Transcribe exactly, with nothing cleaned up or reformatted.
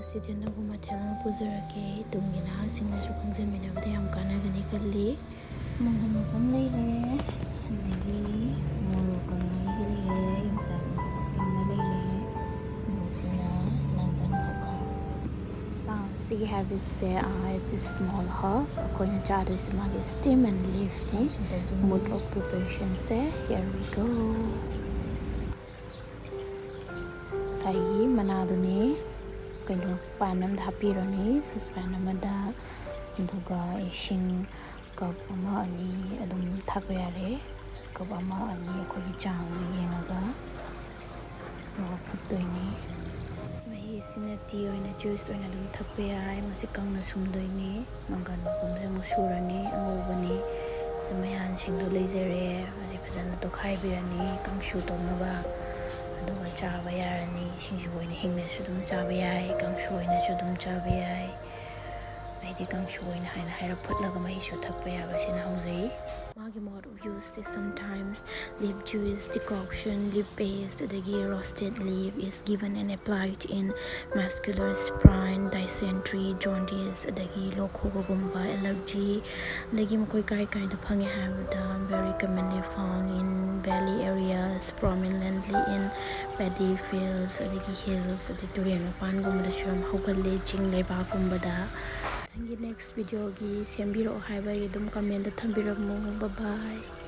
ꯁꯤꯗꯤ ꯑꯅꯧꯕ ꯃꯊꯦꯜ ꯑꯃ ꯄꯨꯖꯔꯛꯀꯦ꯫ ꯇꯨꯡꯒꯤ ꯅꯍꯥꯁꯤꯡꯅꯁꯨ ꯈꯪꯖꯃꯤꯟꯅꯕꯗ ꯌꯥꯝ ꯀꯥꯟꯅꯒꯅꯤ ꯈꯜꯂꯤ꯫ ꯃꯪꯒꯟ ꯃꯐꯝ ꯂꯩꯔꯦ, ꯑꯗꯒꯤ ꯃꯣꯔꯣꯛ ꯀꯪꯍꯟꯕꯒꯤ ꯂꯩꯔꯦ, ꯌꯣꯡꯆꯥꯛ ꯃꯔꯨ ꯑꯀꯪꯕ ꯂꯩꯔꯦ, ꯑꯗꯨꯒ ꯁꯤꯅ ꯅꯥꯀꯟ ꯀꯣꯀꯣ꯫ ꯁꯤꯒꯤ ꯍꯦꯕꯤꯠꯁꯦ, it's small half꯫ ꯑꯩꯈꯣꯏꯅ ꯆꯥꯗꯣꯏꯁꯦ ꯃꯥꯒꯤ stem and leafꯅꯤ꯫ Mood of preparationꯁꯦ, here we go꯫ ꯉꯁꯥꯏꯒꯤ ꯃꯅꯥꯗꯨꯅꯤ ꯀꯩꯅꯣ pan ꯑꯃꯗ ꯍꯥꯞꯄꯤꯔꯅꯤ, saucepan ꯑꯃꯗ꯫ ꯑꯗꯨꯒ ꯏꯁꯤꯡ cup ꯑꯃ ꯑꯅꯤ ꯑꯗꯨꯝ ꯊꯥꯛꯄ ꯌꯥꯔꯦ꯫ Cup ꯑꯃ ꯑꯅꯤ ꯑꯩꯈꯣꯏꯒꯤ ꯆꯥꯡ ꯌꯦꯡꯉꯒ ꯑꯗꯨꯒ ꯐꯨꯠꯇꯣꯏꯅꯤ꯫ ꯃꯍꯤꯁꯤꯅ tea ꯑꯣꯏꯅ, juice ꯑꯣꯏꯅ ꯑꯗꯨꯝ ꯊꯛꯄ ꯌꯥꯏ꯫ ꯃꯁꯤ ꯀꯪꯅ ꯁꯨꯝꯗꯣꯏꯅꯤ꯫ ꯃꯪꯒꯟ ꯃꯄꯨꯝꯁꯦ ꯑꯃꯨꯛ ꯁꯨꯔꯅꯤ, ꯑꯉꯧꯕꯅꯤ꯫ ꯑꯗꯨ ꯃꯌꯥꯟꯁꯤꯡꯗꯣ ꯂꯩꯖꯔꯦ꯫ ꯃꯁꯤ ꯐꯖꯅ ꯇꯣꯠꯈꯥꯏꯕꯤꯔꯅꯤ ꯀꯥꯡꯁꯨ ꯇꯧꯅꯕ꯫ ꯑꯗꯨꯒ ꯆꯥꯕ ꯌꯥꯔꯅꯤ꯫ ꯁꯤꯡꯖꯨ ꯑꯣꯏꯅ ꯍꯤꯡꯅꯁꯨ ꯑꯗꯨꯝ ꯆꯥꯕ ꯌꯥꯏ, ꯀꯥꯡꯁꯨ ꯑꯣꯏꯅꯁꯨ ꯑꯗꯨꯝ ꯆꯥꯕ ꯌꯥꯏ꯫ ꯑꯩꯗꯤ ꯀꯥꯡꯁꯨ ꯑꯣꯏꯅ ꯍꯥꯏꯅ ꯍꯥꯏꯔꯞ ꯐꯨꯠꯂꯒ ꯃꯍꯤꯁꯨ ꯊꯛꯄ ꯌꯥꯕꯁꯤꯅ ꯍꯧꯖꯩ꯫ ꯃꯥꯒꯤ mode of useꯁꯦ, sometimes leaf juice decoction, leaf paste, ꯑꯗꯒꯤ roasted leaf is given and applied in muscular sprain, dysentery, jaundice, ꯑꯗꯒꯤ ꯂꯣꯛ ꯈꯨꯕꯒꯨꯝꯕ, allergy, ꯑꯗꯒꯤ ꯃꯈꯣꯏ ꯀꯥꯏ ꯀꯥꯏꯗ ꯐꯪꯉꯦ ꯍꯥꯏꯕꯗ, very commonly found in valley areas, prominently in paddy fields, ꯑꯗꯒꯤ hills, ꯑꯗꯒꯤ ꯇꯨꯔꯦꯜ ꯃꯄꯥꯟꯒꯨꯝꯕꯗꯁꯨ ꯌꯥꯝ ꯍꯧꯒꯜꯂꯦ, ꯆꯤꯡ ꯂꯩꯕꯥꯛꯀꯨꯝꯕꯗ꯫ ꯅꯪꯒꯤ next videoꯒꯤ ꯁꯦꯝꯕꯤꯔꯛꯑꯣ ꯍꯥꯏꯕ ꯑꯩ ꯑꯗꯨꯝ commentꯇ ꯊꯝꯕꯤꯔꯝꯃꯨ꯫ Bye bye꯫